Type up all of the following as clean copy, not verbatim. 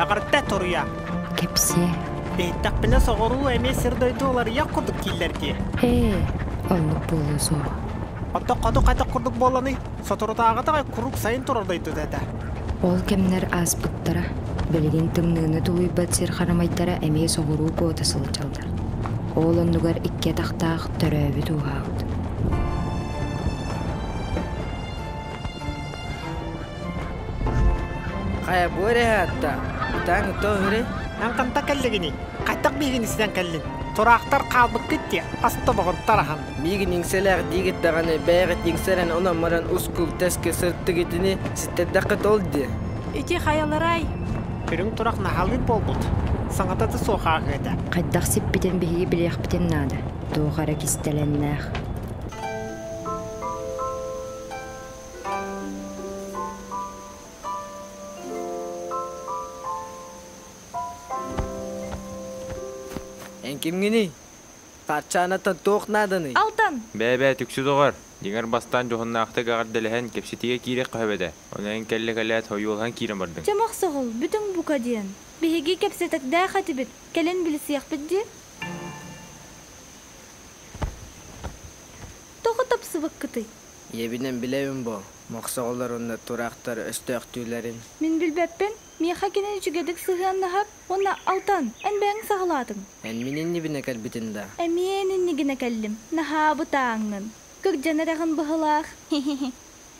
Эҕэрдэ туруйа. Кэпсиэ. Иһиттэхпинэ соҕуруу эмиэ сир-дойду уларыйар курдук дииллэр дии. Ээ, оннук буолуо суоҕа. Оттон хоту хайдах курдук буолланый? Соторутааҕыта куруук сайын турар дойдута этэ. Ол кэмнэр ааспыттара. Билигин тымныыны тулуйбат сир харамайдара эмиэ соҕуруу куота сылдьаллар. Ол оннугар икки атахтаах төрөөбүт ууһаабыт. Хайа бу эрэ аатта, ытаан ытоо үһүрэй? Эн хантан кэллигиний? Хайдах биһигини ситэн кэллин? Тураахтар хаалбыккыт дии, ас тобоҕун тараһан. Миигин иҥсэлээх диигит даҕаны, бэйэҕит иҥсэрэн онон баран ускул тэскэ сырыттыгытини ситэрдэххит ол дии. Ити хайаларай? Үрүҥ турах наһаалыыр буолбут. Саҥата да суох ааһыа этэ. Хайдах сиппитин биһиги билиэхпитин наада. Туох эрэ кистэлэннээх. Эн кимҥиний? Хаарчаанаттан туох нааданый? Алтан! Бээ-бээ, түксү доҕор! Дьиҥэр бастаан дьоһуннаахтык эҕэрдэлэһэн, кэпсэтиигэ киириэх хаһып этэ. Ону эн кэллэ-кэлээт хойуолаһан киирэн бардыҥ. Чэ мохсоҕол, бүтүҥ бука диэн. Биһиги кэпсэтэрдээх этибит, кэлин билсиэхпит дии. Тоҕо тапсыбаккытый? Ийэбинэн билэбин бо, мохсоҕолор уонна тураахтар өстөөхтүүлэрин. Мин билбэппин, миэхэ кини үчүгэйдик сыһыаннаһар уонна Алтан, эн бэйэҥ саҕалаатыҥ. Эн мин иннибинэ кэлбитин да? Эмиэ эн иннигинэ кэллим, наһаа бытааҥҥын. Кырдьан эрэҕин быһылаах, хи-хи-хи.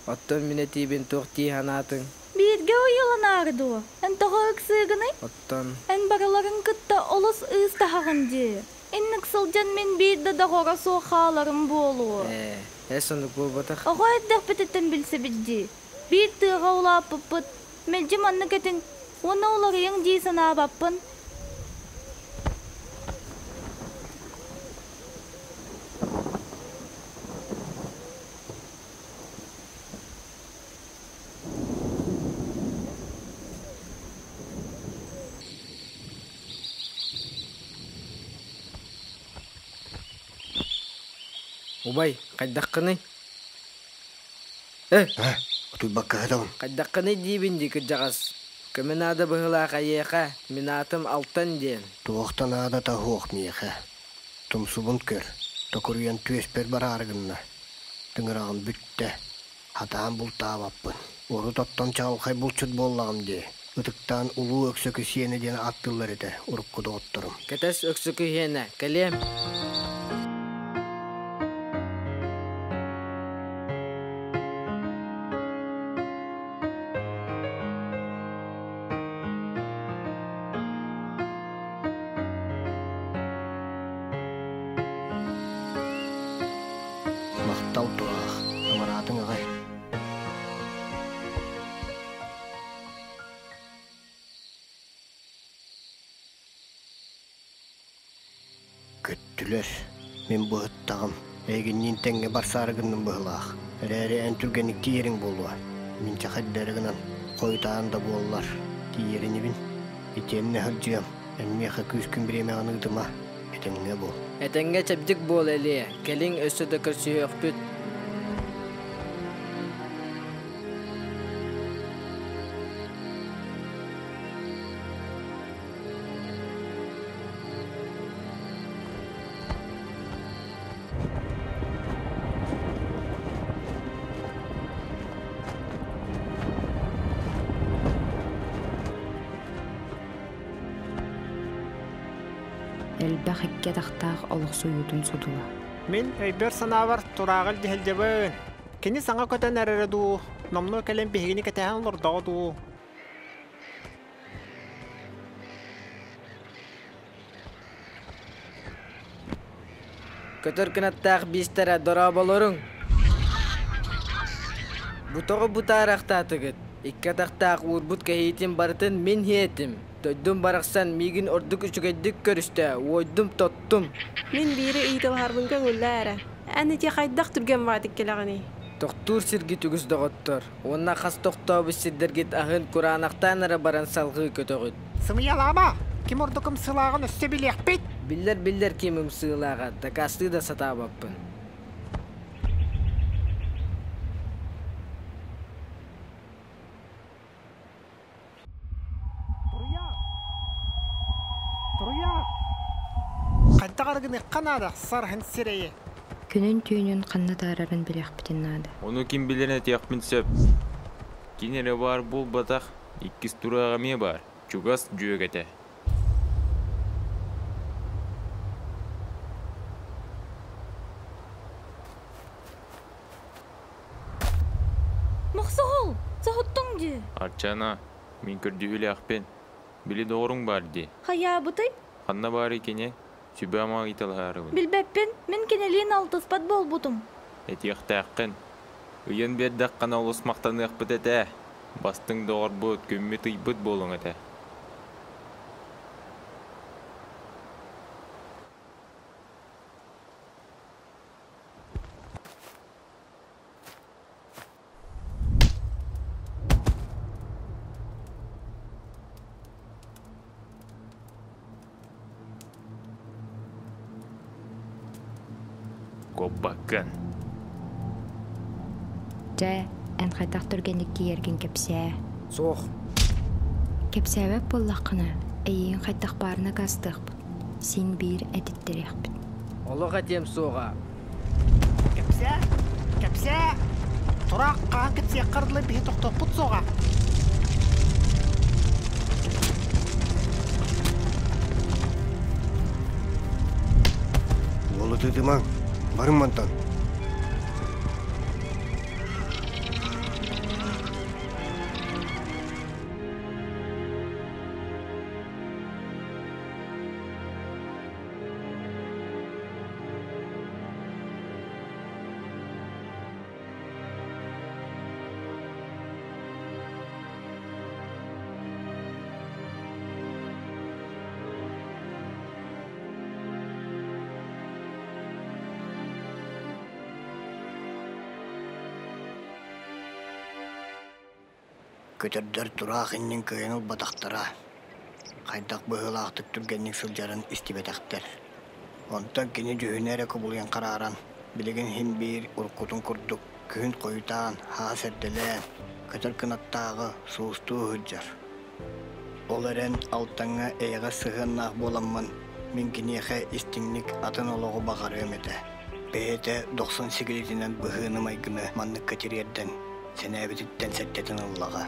Оттон мин этиибин туох дии санаатыҥ? Бииргэ ойууланаары дуо? Эн тоҕо ыксыыгыный? Оттон... Эн барыларын кытта олус ыыстаһаҕын дии. Инник сылдьан мин биир да доҕоро суох хааларым буолуо. Ээ, эс оннук буолбатах. Оҕо эрдэхпититтэн билсэбит дии. Биир тыаҕа улааппыппыт. Мэлдьи маннык этиҥ уонна уларыйыҥ дии санаабаппын. Убай, хайдаххыный? Э, Утуйбакка сытабын. Хайдаххыный диибин дии кырдьаҕас. Көмө наада быһыылаах эйиэхэ, мин аатым Алтан диэн. Туох да наадата суох миэхэ. Тумсубун көр, токуруйан түөспэр бараары гынна. Тыҥыраҕым бүттэ. Хатаан бултаабаппын. Урут оттон чаҕылхай булчут буоллаҕым дии. Ытыктаан Улуу Өксөкү сиэнэ диэн ааттыыллар этэ урукку доҕотторум. Кэтэс Өксөкү сиэнэ, кэлиэм. Махтал тураах, абараатыҥ аҕай. Көттүлэр. Мин быһыттаҕым. Эйигинниин тэҥҥэ барсаары гынным быһыылаах. Эрээри эн түргэнник тиийэриҥ буолуо. Мин чахайдары гынан, хойутаан да буоллар, тиийэр инибин. Итиэннэ сылдьыам. Эн миэхэ күүскүн бириэмэҕин ыытыма. Этэҥҥэ буол. Этэҥҥэ чэбдик буол Элиэ. Кэлиҥ өссө да көрсүһүөхпүт. Элбэх икки атахтаах олохсуйуутун содула. Мин өйбөр-санаабар турааҕы илдьэ Кини саҥа көтөн эрэрэ дуу, номнуо кэлэн биһигини кэтэһэн олордоҕо дуу? Көтөр кынаттаах биистэрэ дорооболоруҥ! Бу тоҕо бутаарахтаатыгыт? Икки атахтаах уурбут кэһиитин барытын мин иһиэтим. Дойдум барахсан миигин ордук үчүгэйдик көрүстэ, уойдум-тоттум. Мин биири ыйыталаһарбын көҥүллээ эрэ. Эн ити хайдах түргэн баҕатык кэлэҕиний? Тохтуур сиргит үгүс доҕоттор. Уонна хас тохтообут сирдэргит аһын кураанахтаан эрэ баран салҕыы көтөҕүт. Сымыйалаама! Ким ордук ымсыылааҕын өссө билиэхпит! Биллэр-биллэр ким ымсыылааҕа, дакаастыы да сатаабаппын. Баар гыныахха наада, сарһын сирэйи. Күнүн-түүнүн ханна таарарын билиэхпитин наада. Ону ким билэрин этиэхпин сөп. Кини эрэ баар буолбатах, иккис тураах эмиэ баар, чугас дьүөгэтэ. Мохсоҕол, соһуттуҥ дии. Арчана, мин көрдүһүүлээхпин. Били доҕоруҥ баар дии. Хайаабытай? Ханна баарый кини? Сүбэ-ама ыйыталаһаарыбын. Билбэппин, мин кинилиин алтыспат буолбутум. Этиэхтээххин. Ыйан биэрдэххинэ олус махтаныахпыт этэ. Бастыҥ доҕорбут, күммүт-ыйбыт буолуоҥ этэ. Куоппаккын. Дьэ, эн хайдах түргэнник тиийэргин кэпсээ. Суох. Кэпсээбэт буоллаххына, эйигин хайдах баарына акаастыахпыт. Син биир этиттэриэхпит. Олох этиэм суоҕа. Кэпсээ, кэпсээ! Тураах хаһан кэпсиэххэр дылы биһи тохтуохпут суоҕа. Уолу тыытымаҥ, барыҥ мантан. Көтөрдөр тураах иннин кыайан ылбатахтара, хайдах быһыылаахтык түргэнник сылдьарын истибэтэхтэр. Онтон кини дьүһүнэ эрэ кубулуйан харааран, билигин иһин биир уруккутун курдук күһүн хойутаан, хаас эрдэлээн, көтөр кынаттааҕы суустуу сылдьар. Ол эрэн Алтаҥҥа эйэҕэс сыһыаннаах буоламмын, мин киниэхэ истиҥник атын олоҕу баҕарыам этэ. Бэйэтэ дохсун сигилитинэн быһыыны-майгыны манныкка тириэрдэн, сэнээбититтэн сэттэтин ыллаҕа.